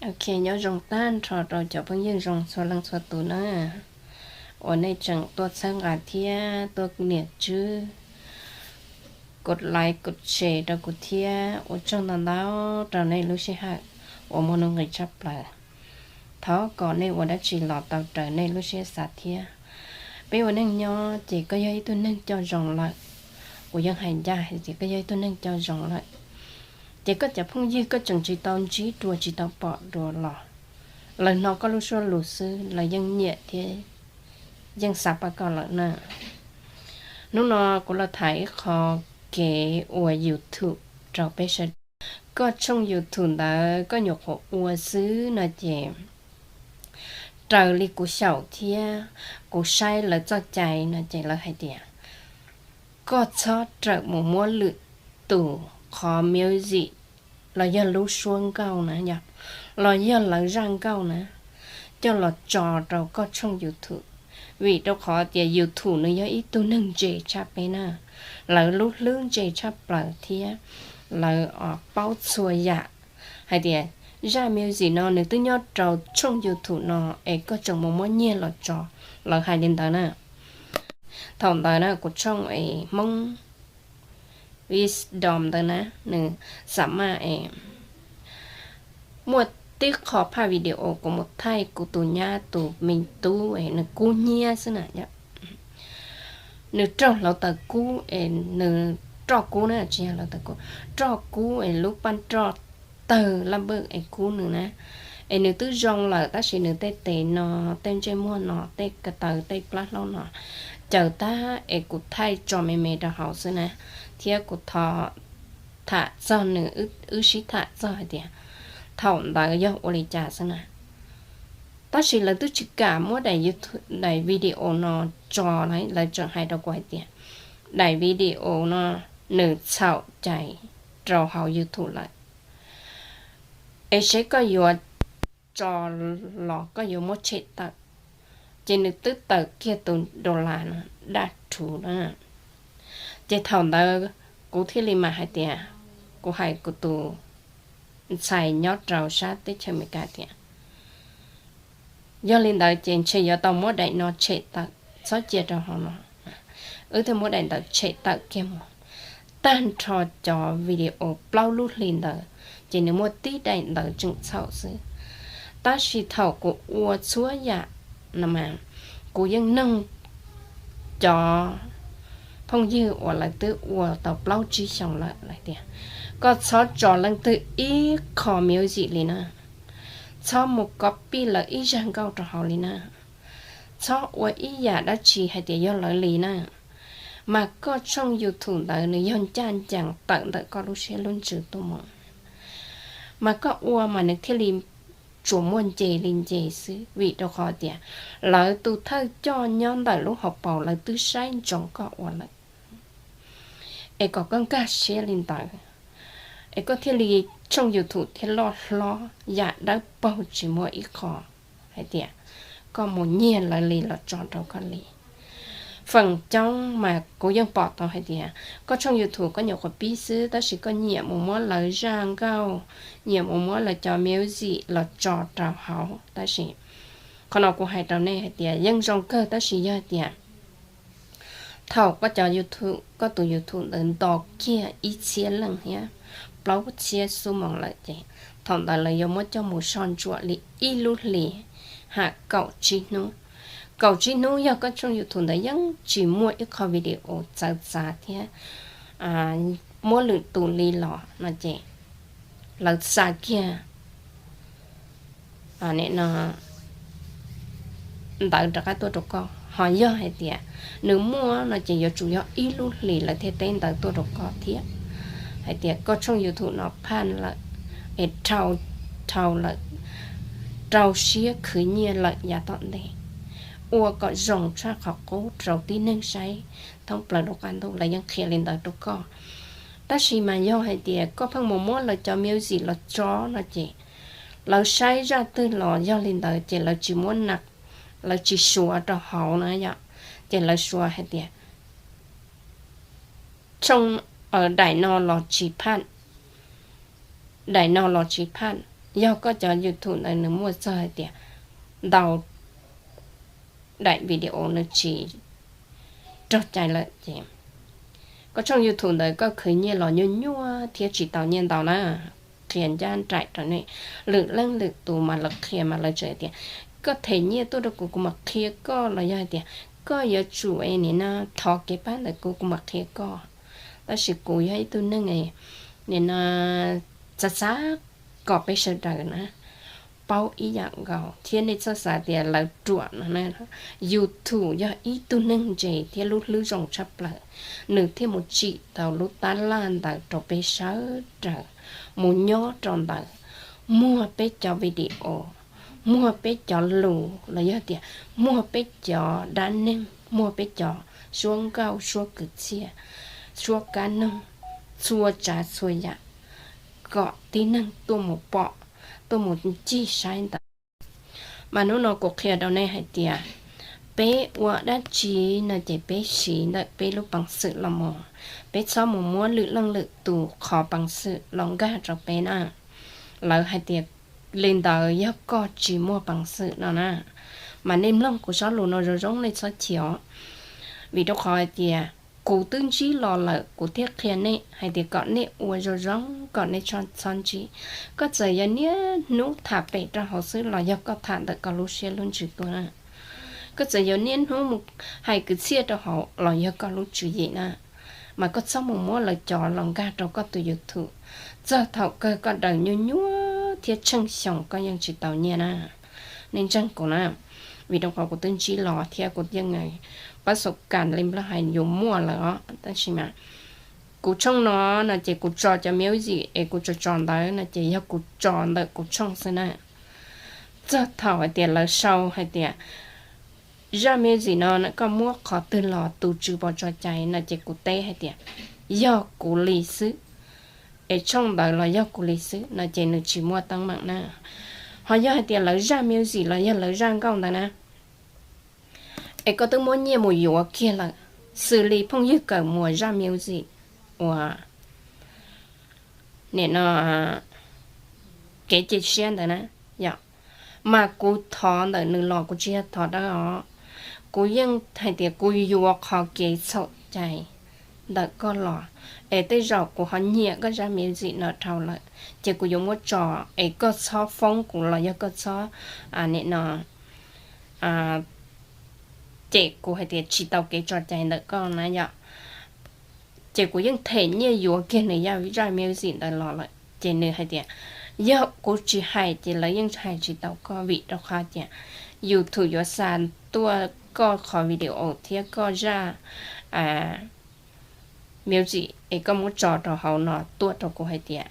Ok, nyob zoo tag nrho rau cov phooj ywg zoo txhua leej txhua tus na, uas nej tseem tuaj txhawb nqa thiab tuaj niam tswb, kos like kos share rau kuv thiab. Ua tsaug ntau ntau rau nej lub sij hawm uas muaj nuj nqis tshaj plaws. Thov kom nej ua dab tsi los tau raws nej lub siab xav thiab. Peb ua neej nyob ces koj yog ib tug neeg coj zoo lawm, kuv yeej hais ncaj hais tias koj yog ib tug neeg coj zoo lawm, ces koj cov phooj ywg koj tseem tsis tau ntsib dua tsis tau pom dua los lawv hnov koj lub suab lus xwb lawv yeej nyiam thiab yeej xav pab koj lawm na. Hnub no kuv los tham ib qho kev ua YouTube rau peb sawv daws. Koj tshooj YouTube ntawd koj nyuam qhuav ua xwb no ces raws li kuv xyaum thiab kuv saib lawv txoj cai no ces lawv hais tias koj txhob rawm mus muab lwm tus qhov music los yog lub suab nkauj na, los yog lawv zaj nkauj na, coj los tso rau koj tshooj YouTube, vim rau qhov tias YouTube nws yog ib tug neeg ntse tshaj peb na, lawv lub hlwb ntse tshaj plaws thiab lawv paub txhua yam. Hais tias zaj music no nws twb nyob rau tshooj YouTube no es koj tseem mus muab nyiag los tso, lawv hais li ntawd na. Thaum ntawd na kuv tshooj es Hmoob Wisdom ntawd na, nws xam maj es muaj tib qho phaj video kuv mus thaij kuv tus nyab tus me tub es nws kub hnyiab xwb na. Nws raug hluav taws kub es nws roj kub na, tsis yog hluav taws kub, roj kub es lub paj roj tawg laj npawj es kub nws na. Es nws twb zoo lawm tab sis nws tej tes no, tej ntsej muag no, tej ko taw tej plab hlaub no caws tag es kuv thaij tso me me rau hauv xwb na, thiab kuv thov tham txog nws, wb sib tham txog hais tias thaum ntawd yog ua li cas xwb na. Tab sis lawv twb tsis kam muab daim YouTube, daim video no tso, lawv tseem hais rau kuv hais tias daim video no nws txhaum cai rau hauv YouTube lawm, es seb koj yuav tso los koj yuav muab tshem tawm. Ces nws twb tawm kiag tus dollar no daj rhuv na. Ces thaum ntawd kuv thiaj li mam hais tias, kuv hais kuv tus ntxhais nyob rau sab teb chaws Amelikas tias, yog li ntawd ces ntshe yuav tau muab daim no tshem tawm, txhob cia rau hauv no. Wb thiaj muab daim ntawd tshem tawm kiag mus. Tag nrho cov video plaub lub hli ntawd ces nws muaj tib daim ntawd tseem txhaum xwb. Tab sis thaum kuv ua txhua yam no mas kuv yeej noog cov phooj ywg uas lawv twb ua tau plaub tsib xyoos lawm, lawv tias koj txhob tso leej twg ib qho music li na, txhob mus copy lawv ib zaj nkauj rau hauv li na, txhob ua ib yam dab tsi hais tias yog lawv li na. Mas koj tshooj YouTube ntawd nws yog ncaj ncees tawm ntawm koj lub siab lub ntsws tuaj mus, mas koj ua mas nws thiaj li tsuas muaj nce li nce xwb, vim rau qhov tias lawv tus thawj coj nyob ntawm lub hauv paus lawv twb saib ntsoov koj ua lawm. Es kom koj nkag siab li ntawd, es koj thiaj li tshooj YouTube thiaj loj hlob yam dawb paug tsis muaj ib qho hais tias koj mus nyiag lawv li los tso rau koj li. Feem coob mas kuv yeej pom tau hais tias koj tshooj YouTube koj nyuam qhuav pib xwb tab sis koj nyiam mus muab lawv zaj nkauj, nyiam mus muab lawv cov music los tso rau hauv. Tab sis qhov no kuv hais rau nej hais tias yeej zoo kawg tab sis yog tias thaum koj cov YouTube, koj tus YouTube ntawd nto kiag ib txhiab leej thiab plaub txhiab xuab moos lawm ces thaum ntawd lawv yuav muab coj mus soj ntsuam li ib lub hlis ham kaum tsib hnub. Kaum tsib hnub yog koj tshooj YouTube ntawd yeej tsis muaj ib qho video txawv txav thiab muab lwm tus li los no ces lawv xa kiag ntawd rov qab tuaj rau koj. Ho yog hais tias nws muaj no ces yuav tsum yog ib lub hlis lawv thiaj teb ntawd tuaj rau koj thiab hais tias koj tshooj YouTube no phaj lawm, es dhau, dhau lawm, rau siab khwv nyiaj lawm yav tom ntej, ua kom zoo tshaj qhov qub rau tib neeg saib thoob plaws lub qab ntuj, lawv yeej qhia li ntawd rau koj. Tab sis mas yog hais tias koj pheej mus muab lawv cov music los tso no ces lawv saib zaj twg los yog li ntawd ces lawv tsis muab na, lawv tsis suav rau hauv na yom, ces lawv suav hais tias tshooj, daim no los tsis phaj, daim no los tsis phaj, yog koj cov YouTube ntawd nws muaj txog hais tias ntau daim video nws tsis raug cai lawm ces koj tshooj YouTube ntawd koj khwv nyiaj los nyuaj nyuaj thiab tsis tau nyiaj ntau na. Qhia ncaj nraim rau nej, lwm leej lwm tus mas lawv qhia mas lawv tseem tias koj them nyiaj tuaj rau kuv, kuv mam qhia koj, los yog hais tias koj yuav tsum nim no thov kev pab ntawm kuv, kuv mam qhia koj. Tab sis kuv yog ib tug neeg nim no xav xav kom peb sawv daws na paub ib yam nkaus thiab nej txhob xav tias lawv ruam no na. YouTube yog ib tug neeg ntse thiab lub hlwb zoo tshaj plaws, nws thiaj mus tsim tau lub tab laj ntawd rau peb sawv daws mus nyob rau ntawd, muag peb cov video, muag peb cov lus los yog tias muag peb cov dab neeg, muag peb cov suab nkauj suab kwv txhiaj, suab kab noog, txhua tsav txhua yam kom tib neeg tuaj mus pom, tuaj mus ncig saib ntawd. Mas hnub no kuv qhia rau nej hais tias peb ua dab tsi no ces peb siv ntawm peb lub peev xwm los mus, peb txhob mus muab lwm leej lwm tus qhov peev xwm los nkag rau peb na. Lawv hais tias li ntawd yog koj tsis muaj peev xwm no na. Mas nej mloog kuv zaj lus no zoo zoo nej txhob chim os, vim rau qhov hais tias kuv twb ntsib los lawm kuv thiaj qhia nej hais tias kom nej ua zoo zoo kom nej txhob ntsib. Koj txawm yuav niaj hnub tham pem rau hauv xwb los yog koj tham ntawm koj lub siab lub ntsws tuaj na. Koj txawm yuav niaj hnub mus hais kwv txhiaj rau hauv los yog koj lub tswv yim na. Mas koj txhob mus muab lawv cov los nkag rau koj tus YouTube, txog thaum kawg koj daws nyuaj nyuaj thiab tsheej xyoo koj yeej tsis tau nyiaj na. Nej ntseeg kuv na, vim rau qhov kuv twb ntsib los thiab kuv yeej pab xaum kas li nplog hais yuav muaj lawm os. Tab sis mas kuv tshooj no no ces kuv tso cov music es kuv tso tso ntawd no ces yog kuv tso ntawm kuv tshooj xwb na. Txog thaum hais tias lawv sau hais tias zaj music no koj muab qhov twg los tus tswv puas tso cai no ces kuv teb hais tias yog kuv li xwb, es tshooj ntawd los yog kuv li xwb no ces nws tsis muaj teeb meem na. Ho yog hais tias lawv zaj music los yog lawv zaj nkauj ntawd na, es koj twb muab nyiaj mus yuav kiag lawm, xws li phooj ywg Kawm Muas zaj music uas nim no kev cia siab ntawd na, yog, mas kuv thov ntawm nws los kuv tsis yog thov dawb os, kuv yeej hais tias kuv yuav qhov kev txhaum cai ntawm koj los, es tej zaum kuv ho nyiam koj zaj music no dhau lawm, ces kuv yuav muab tso, es koj txhob foob kuv los yog koj txhob nim no cem kuv hais tias tsis tau kev tso cai ntawm koj na yom. Ces kuv yeej them nyiaj yuav kiag nws zaj music ntawd los lawm, ces nws hais tias yog kuv tsis hais ces lawv yeej hais tsis tau koj, vim rau qhov tias YouTube yuav xa tuaj koj qhov video thiab koj zaj music es koj muab tso rau hauv no tuaj rau kuv hais tias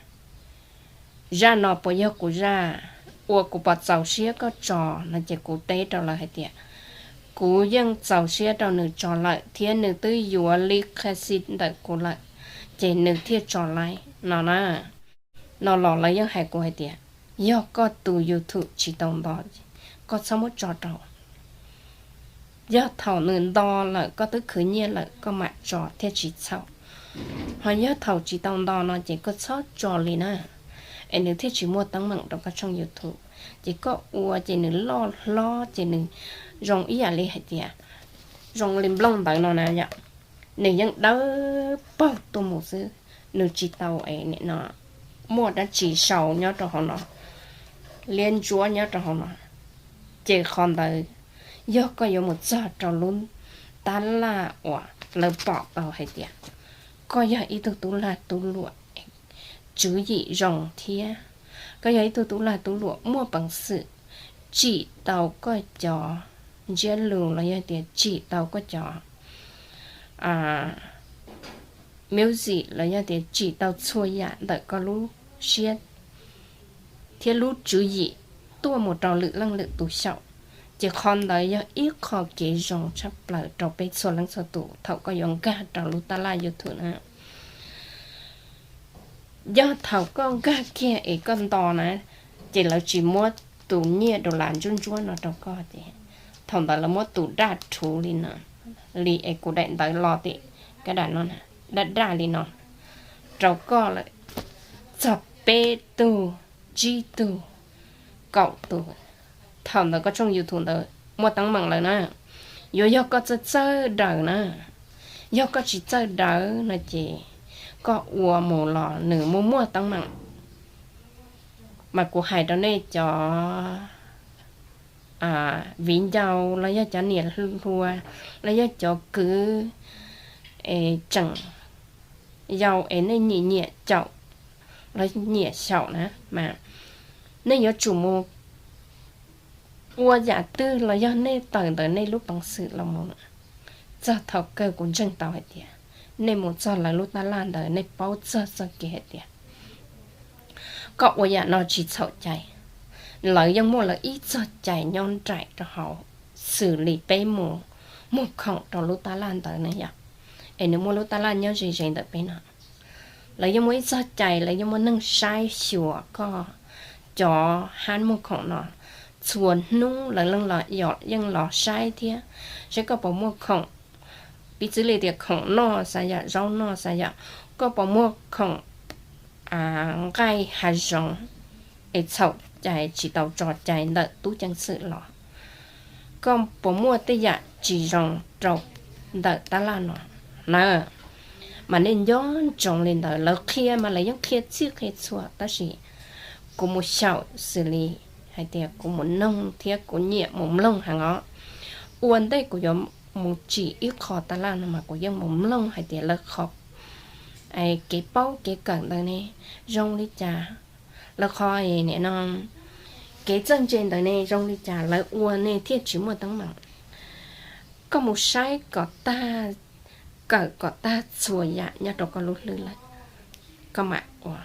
zaj no puas yog kuv zaj, ua kuv puas txaus siab koj tso no ces kuv teb rau lawv hais tias kuv yeej txaus siab rau nws tso lawm thiab nws twb yuav li qha xi ntawm kuv lawm, ces nws thiaj tso laib no na. No los lawv yeej hais kuv hais tias yog koj tus YouTube tsis tau nto, koj txhob muab tso rau. Yog thaum nws nto lawm koj twb khwv nyiaj lawm koj mam tso thiaj tsis txhaum. Ho yog thaum tsis tau nto no ces koj txhob tso li na, es nws thiaj tsis muaj teeb meem rau koj tshooj YouTube. Ces koj ua ces nws loj hlob ces nws zoo ib yam li hais tias zoo li nplooj ntawd no na yom, nws yeej dawb paug tuaj mus xwb, nws tsis tau es nim no muaj dab tsi sau nyob rau hauv no, liab ntsuab nyob rau hauv no. Ces qhov ntawd yog koj yuav mus txog rau lub tab laj uas lawv pom tau hais tias koj yog ib tug tub lag tub luam tswv yim zoo thiab koj yog ib tug tub lag tub luam muaj peev xwm tsim tau koj cov ntsiab lus los yog tias tsim tau koj cov music los yog tias tsim tau txhua yam ntawm koj lub siab thiab lub tswv yim tuaj mus rau lwm leej lwm tus xyaum. Ces qhov ntawd yog ib qho kev zoo tshaj plaws rau peb txhua leej txhua tus thaum koj yuav nkag rau lub tab laj YouTube na. Yog thaum koj nkag kiag es koj nto na, ces lawv tsis muab tus nyiaj dollar ntsuab ntsuab no rau koj ces thaum ntawd lawv muab tus daj rhuv li no, li es kuv daim ntawv los tim kab dam no, daj daj li no rau koj lawm txog peb tug, tsib tug, kaum tus. Thaum ntawd koj tshooj YouTube ntawd muaj teeb meem lawm na. Yuav yog koj txawj txawj daws na. Yog koj tsis txawj daws no ces koj ua mus los nws muaj muaj teeb meem. Mas kuv hais rau nej cov viv ncaus los yog cov niam hluas los yog cov kwv es tseem yau es nej nyiam nyiam caum los nyiam xyaum na mas nej yuav tsum mus ua yam twg los yog nej tawm ntawm nej lub peev xwm los mus. Txog thaum kawg kuv ntseeg tau hais tias nej mus txog lawv lub tab laj ntawd nej paub txog txoj kev hais tias koj ua yam no tsis txhaum cai. Lawv yeej muaj lawv ib txoj cai nyob nraim rau hauv, xws li peb mus muag khoom rau lub tab laj ntawd ne yom, es nws muaj lub tab laj nyob ze ze ntawm peb no. Lawv yeej muaj ib txoj cai, lawv yeej muaj neeg saib xyuas koj cov hab muag khoom no. Txhua hnub lawv yeej los saib thiab, saib koj puas muaj khoom, piv txwv li tias khoom noj xav yom, zaub noj xav yom, koj puas muaj khoom nqaij hav zoov es txhaum cai tsis tau tso cai ntawm tub ceev xwm los, koj puas muaj tej yam tsis zoo rau ntawm tab laj no na. Mas nej nco ntsoov li ntawd, lawv qhia mas lawv yeej qhia txhij qhia txhua tab sis kuv mus xyaum xws li hais tias kuv mus noog thiab kuv nyiam mus mloog heev os. Ua ntej kuv yuav mus tsim ib qho tab laj no mas kuv yeej mus mloog hais tias lawv qhov kev paub kev kawm ntawd ne zoo li cas, lawv qhov nim no kev txawj ntse ntawd ne zoo li cas lawv ua ne thiaj tsis muaj teeb meem. Koj mus saib kom tag, kawm kom tag txhua yam nyob rau koj lub hlwb lawm, koj mam ua.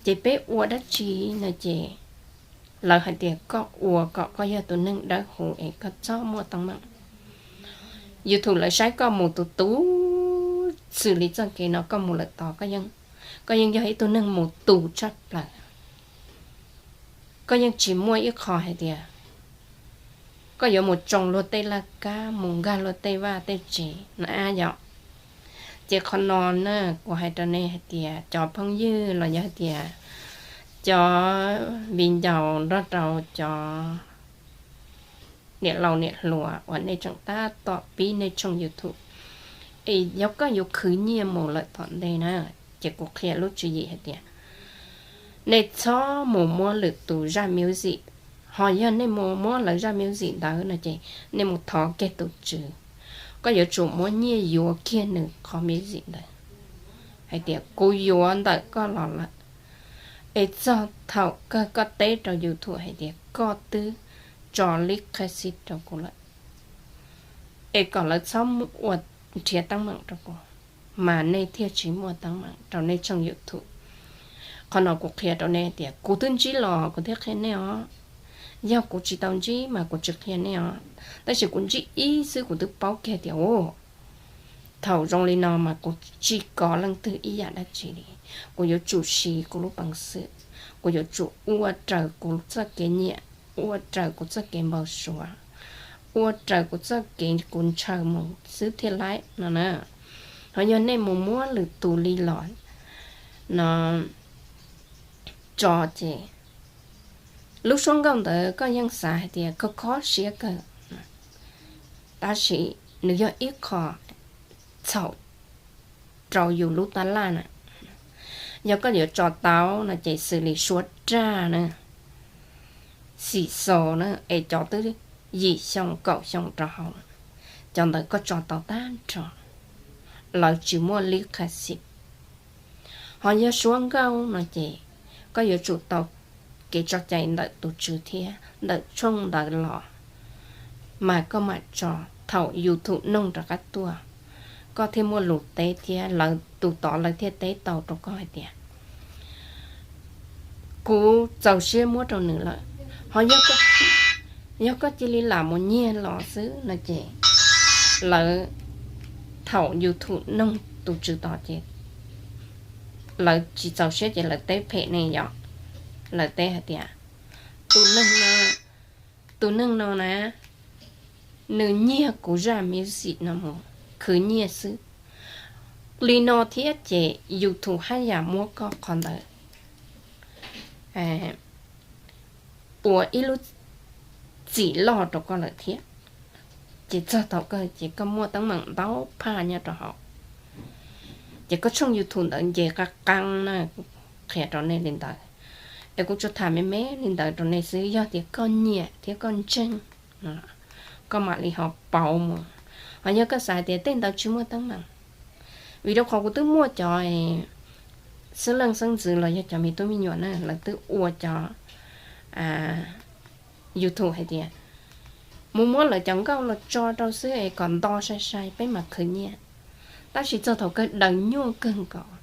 Ces peb ua dab tsi no ces lawv hais tias koj ua kom koj yog tus neeg dawb huv es koj txhob muaj teeb meem. YouTube lawv saib koj mus tus tus, xws li txoj kev no koj mus lawm tod, koj yeej yog ib tug neeg mus tus tshaj plaws. Koj yeej tsis muaj ib qho hais tias koj yuav mus tsoo luag tej laj kab, mus nkag luag tej vaj tej tsev na yom. Ces qhov no na, kuv hais rau nej hais tias cov phooj ywg los yog hais tias cov viv ncaus nrog rau cov niam laus niam hluas uas nej tseem tab tom pib nej tshooj YouTube, es yog koj yuav khwv nyiaj mus lawm tom ntej na, ces kuv qhia lub tswv yim hais tias nej txhob mus muab lwm tus zaj music, ho yog nej mus muab lawv zaj music ntawd no ces nej mus thov kiag tus tswv, koj yuav tsum muab nyiaj yuav kiag nws qhov music ntawd hais tias kuv yuav ntawm koj los lawm. Es txog thaum kawg koj teb rau YouTube hais tias koj twb tso lij qha xib rau kuv lawm, es kom lawv txhob ua nrhiav teeb meem rau kuv, mas nej thiaj tsis muaj teeb meem rau nej tshooj YouTube. Qhov no kuv qhia rau nej tias kuv twb ntsib los kuv thiaj qhia nej os. Yog kuv tsis tau ntsib mas kuv tsis qhia nej os, tab sis kuv ntsib ib xwb kuv twb paub kiag tias u, thaum zoo li no mas kuv tsis kov leej twg ib yam dab tsi li. Kuv yuav tsum siv kuv lub peev xwm, kuv yuav tsum ua raws kuv txoj kev nyiam, ua raws kuv txoj kev npau suav, ua raws kuv txoj kev kuv ntshaw mus xwb thiaj laib no na. Ho yog nej mus muab lwm tus li los no tso ces lub suab nkauj ntawd koj yeej xav hais tias kho kho siab kawg, tab sis nws yog ib qho txhaum rau yus lub tab laj na. Yog koj yuav tso tau no ces xws li suab raj na, xim xos na, es cov twb yim xyoo kaum xyoo rau hauv, cov ntawd koj tso tau tag nrho, lawv tsis muaj lij qha xim. Ho yog suab nkauj no ces koj yuav tsum tau kev tso cai ntawm tus tswv thiab ntawm tshooj ntawd los, mas koj mam tso. Thaum YouTube noog rov qab tuaj, koj thiaj muaj lus teb thiab lawv tus tod lawv thiaj teb tau rau koj hais tias kuv txaus siab muab rau nws lawm. Ho yog koj cia li lam mus nyiag los xwb no ces lawv, thaum YouTube noog tus tswv tod ces lawv tsis txaus siab ces lawv teb phem ne yom. Lawv teb hais tias tus neeg no, tus neeg no na, nws nyiag kuv zaj music no mus khwv nyiaj xwb. Li no thiab ces YouTube haj yam muab koj qhov ntawd ua ib lub txim loj rau koj lawm thiab. Ces txog thaum kawg ces koj muaj teeb meem ntau phaj nyob rau hauv. Ces koj tshooj YouTube ntawd nce qab qeeb na, qhia rau nej li ntawd. Es kuv tsuas tham me me li ntawd rau nej xwb, yog tias koj nyiam thiab koj ntseeg, koj mam li ho pauv mus. Ho yog koj xav hais tias tej ntawd tsis muaj teeb meem, vim rau qhov kuv twb muaj cov xeeb leej xeeb ntxwv los yog cov me tub me nyuam na, lawv twb ua cov YouTube hais tias mus muab lawv cov nkauj los tso rau xwb es kom nto sai sai peb mam khwv nyiaj. Tab sis txog thaum kawg daws nyuaj kawg nkaus.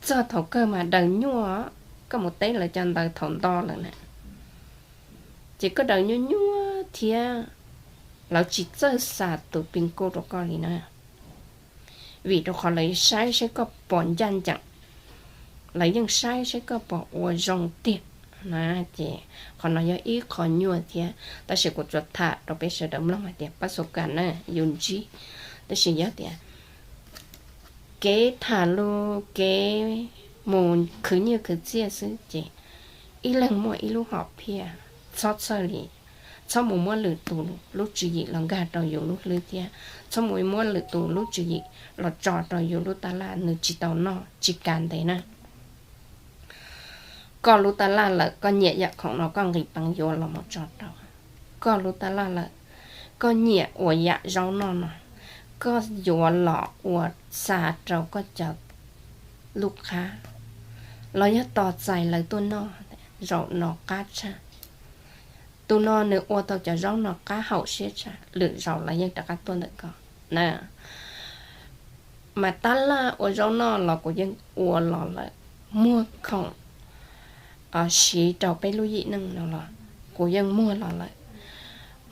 Txog thaum kawg mas daws nyuaj, koj mus teb lawv cov ntawd thaum nto lawm na, ces koj daws nyuaj nyuaj thiab lawv tsis txawj xa tus pis nkuj rau koj li na. Vim rau qhov lawv saib saib koj pom ncaj ncees, lawv yeej saib saib koj pom ua zoo tiag na. Ces qhov no yog ib qho nyuaj thiab, tab sis kuv tsuas tham rau peb sawv daws mloog hais tias pab xu kas na yus ntsib. Tab sis yog tias kev tham lus, kev mus khwv nyiaj khwv txiaj xwb ces ib leeg muaj ib lub hom phiaj, txhob txhawj li, txhob mus muab lwm tus lub tswv yim los nkag rau yus lub hlwb thiab txhob mus muab lwm tus lub tswv yim los tso rau yus lub tab laj, nws tsis tau noj tsis kav ntev na. Koj lub tab laj lawm, koj nyiam yam khoom no koj nqis peev yuav los mus tso rau. Koj lub tab laj lawm, koj nyiam ua yam zaub noj no, koj yuav los ua xa rau koj cov lub qab, los yog tos txais lawv tuaj noj, zaum no qab tshaj. Tus no nws ua tau cov zaub no qab haum siab tshaj, lwm zaus lawv yeej rov qab tuaj ntawm koj na. Mas tab laj ua zaub noj los kuv yeej ua los lawm, muag khoom siv rau peb lub yim neej no los kuv yeej muag los lawm.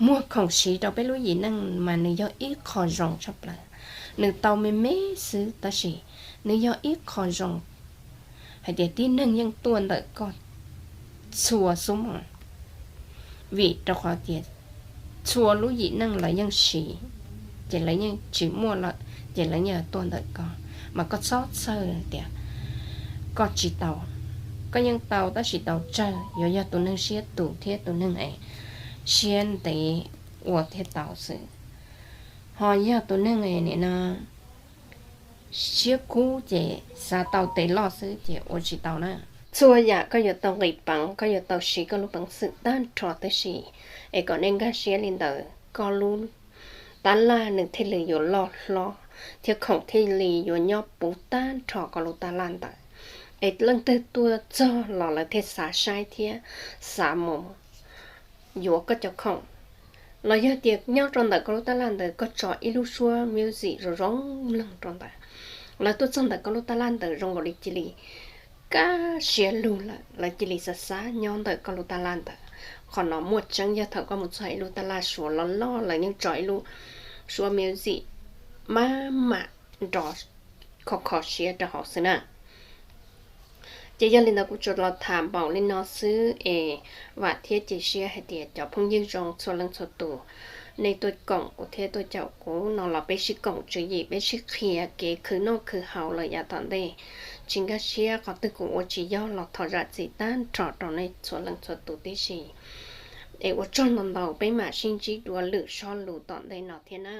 Muag khoom siv rau peb lub yim neej mas nws yog ib qho zoo tshaj plaws. Nws tau me me xwb tab sis nws yog ib qho zoo hais tias tib neeg yeej tuaj ntawm koj txhua xub mos, vim rau qhov tias txhua lub yim neej lawv yeej siv, ces lawv yeej tsis muaj lawm ces lawv yeej tuaj ntawm koj. Mas koj txhob txhawj tias koj tsis tau, koj yeej tau tab sis tau tsawg, yuav yog tus neeg siab tus thiab tus neeg es siab ntev ua thiaj tau xwb. Ho yog tus neeg es nim no siab kub ces xav tau tes loj xwb ces ua tsis tau na. Txhua yam koj yuav tau nqis peev, koj yuav tau siv koj lub peev xwm tag nrho tib si, es kom nej nkag siab li ntawd koj lub tab laj nws thiaj li yuav loj hlob, thiab khoom thiaj li yuav nyob puv tag nrho koj lub tab laj ntawd. Es leej twg tuaj txog los lawv thiaj xav saib thiab xav mus yuav koj cov khoom. Los yog tias nyob rau ntawm koj lub tab laj ntawd koj tso ib lub suab music zoo zoo mloog rau ntawd, lawv tuaj txog ntawm koj lub tab laj ntawd zoo nkaus li cia li kaj siab lug lawm, lawv cia li xav xav nyob ntawm koj lub tab laj ntawd. Qhov no muaj tseeb, yog thaum koj mus txog ib lub tab laj Suav loj loj lawv yeej tso ib lub suab music maj mam nrov kho kho siab rau hauv xwb na. Ces yog li ntawd kuv tsuas los tham npaum li no xwb es vam thiab cia siab hais tias cov phooj ywg zoo txhua leej txhua tus, nej tuaj koom kuv thiab tuaj caum kuv no los peb sib koom tswv yim, peb sib qhia kev khwv noj khwv haus lawm yav tom ntej. Tsis nkag siab qhov twg kuv ua tsis yog los thov zam txim tag nrho rau nej txhua leej txhua tus tib si. Es ua tsaug ntau ntau, peb mam sib ntsib dua lwm zaj lus tom ntej no thiab na.